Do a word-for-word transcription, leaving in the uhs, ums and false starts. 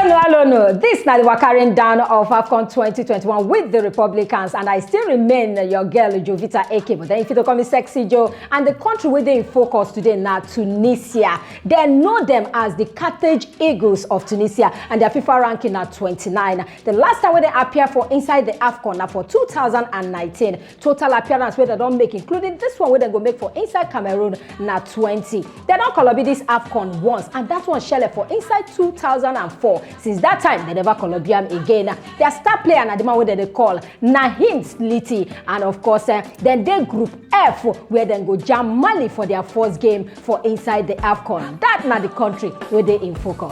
No, no, no. This na the wakaring down of AFCON twenty twenty-one with the Republicans, and I still remain your girl Jovita Eke. But then, if you call me Sexy Joe, and the country wey dey in focus today na Tunisia. Dem know them as the Carthage Eagles of Tunisia, and their FIFA ranking na twenty-nine. The last time wey dem appear for inside the AFCON na for two thousand and nineteen. Total appearance wey dem don make, including this one wey dem go make for inside Cameroon, na twenty. Dem don kolobi this AFCON once, and that one shele for inside two thousand and four. Since that time, dem never kolobi am again. Their star player na the man wey dem dey call Naheem Sliti, and of course, eh, dem dey Group F, where dem go jam Mali for their first game for inside the AFCON. That na the country wey dey in focus.